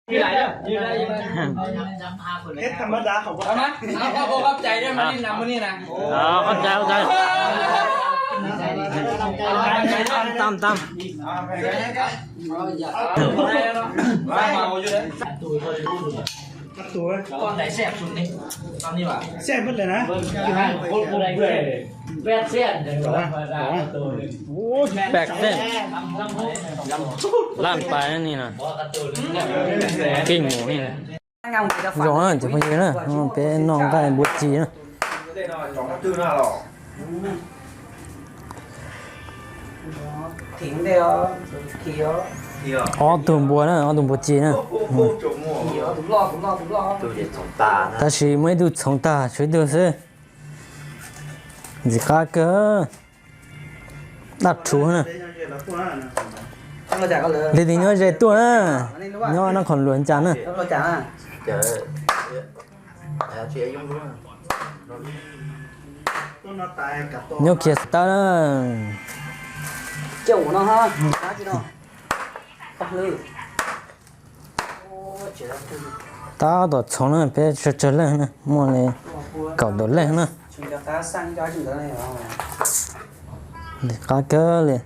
Qhov txaus, qhov txaus. Tam tam. Peb xees, laj pais ni na. Keej mus ni. Zoo na cov phooj ywg na, peb noj nqaij npua ci na. Ob tug npua na, ob tug npua ci na. Tab sis muaj ib tug txhoov tag, tshuav ib tug xwb. Ntxim qab kawg. Daj rhuv na. Leej twg nyob ze tuaj na, nyob Nab Qhoos Luas cas na. Nyob Kiav Tawb na. Tab tom txhoov na, peb tsawg tsawg leej na, muaj li kaum tawm leej na. Ntxim qab kawg li.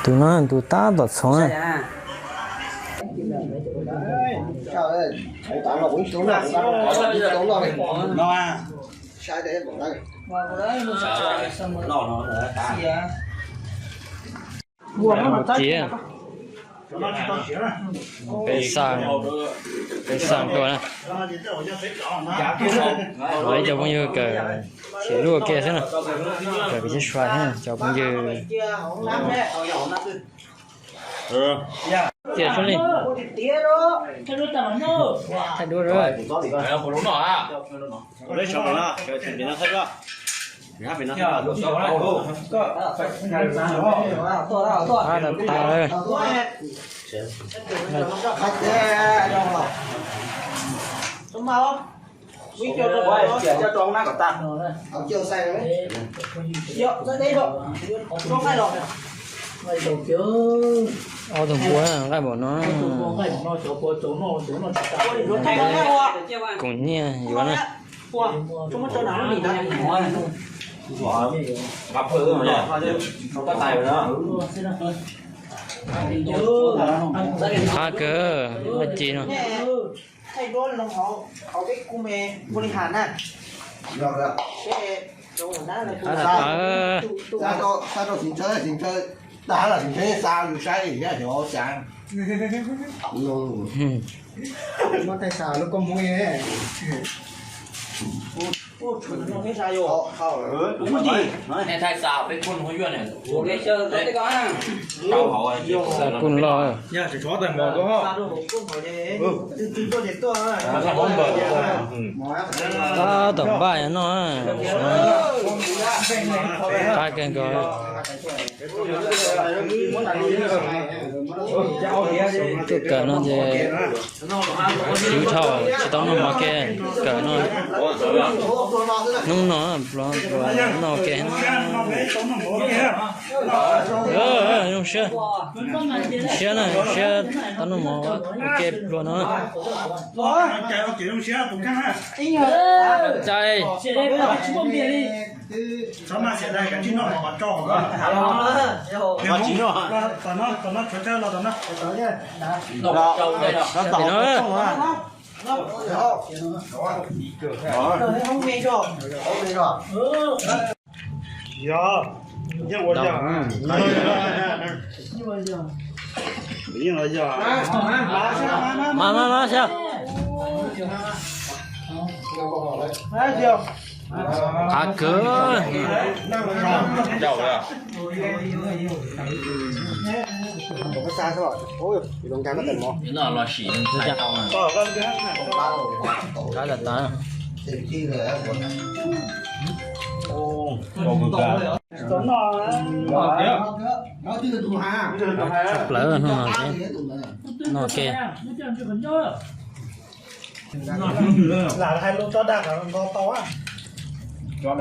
Tus no tus tab tom txhoov na. Ci, peb xaa, peb xaa tuaj na. Ib cov phooj ywg kawm thiab luaj kiag xwb na, kawm peb sib suav thiab cov phooj ywg. Tias sub li, thaij duab. Ob tug npua nqaij npaum no. Koom nyiaj yuav na. Qab kawg, ci no. Xav kuj loj. Tab tom npaj no, qab kawg nkaus. Tuaj kawm no ces swv dhau, tsis tau noj mov ke, kawm no. Hnub no pluav pluav noj ke. Zoo siab, siab na, zoo siab tau noj mov ua ke pluav no. Cai. Mas mas mas, qab kawg. Los sim qab tas tas. Tshaj plaws hnub no thiab. Noj ke. Lam hais lus tso dag kom nkaus tau. Noj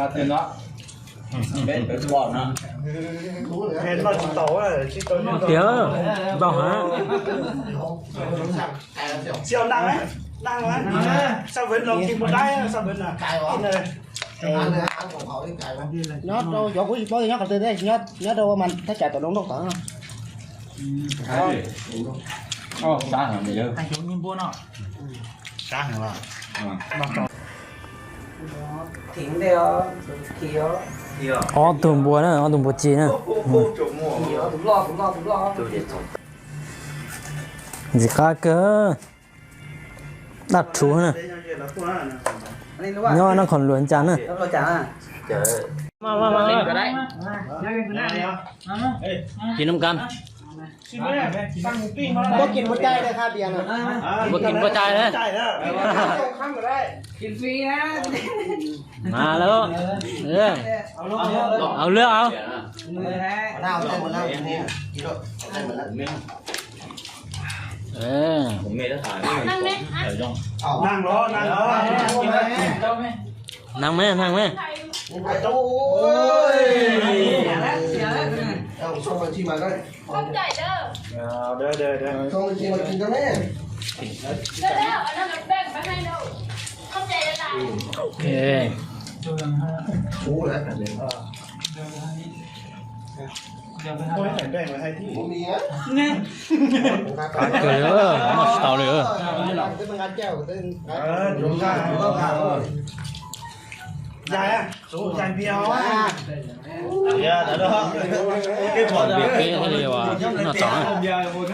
tsis tau, tsis tau noj. Tiag, tau hab. Tsis yog naj, naj, sab vwv no kis mus dai, sab vwv no. Nyob rau cov kuv tsis paub, nyob qhov twg, nyob rau mas thaj tsam tom Doo Nroj tod no. Ob tug npua na, ob tug npua ci na. Ntxim qab kawg. Daj rhuv na. Nyob noj qhov luag ncas na. Kis noj kas. Npua kis npua cai na. Hauv lwb hauv. Nag me, nag me.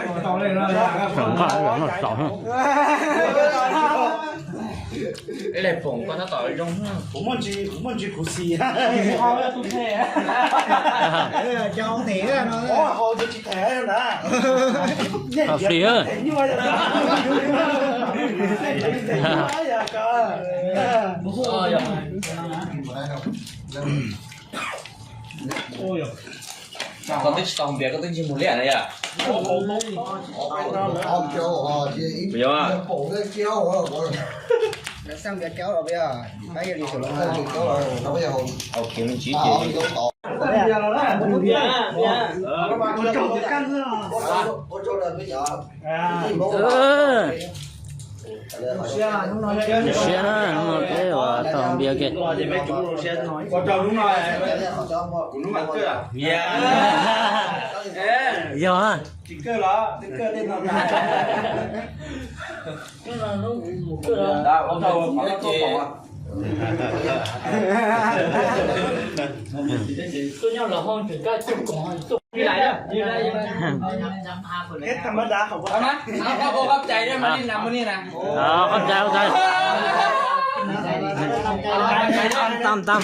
Qab kawg li, noj tsis tau li. Noj tau, noj tau. Hau tsis them na. Hau fri. Koj twb tsis tau npias koj twb ntsej muag liaj na yom. Yog. Siab na, hnub no peb ua tau npias ke. Yog. Qhov cai, qhov cai. Tam, tam.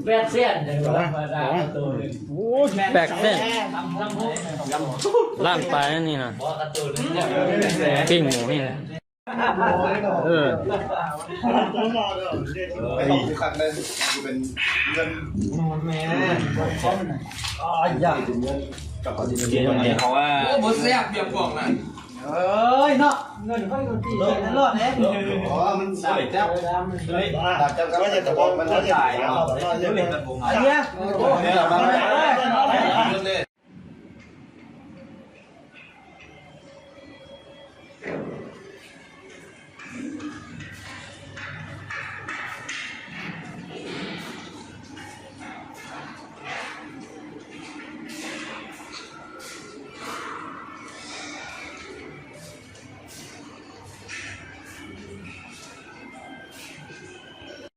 Pem xees, laj pais ni na, keej mus ni.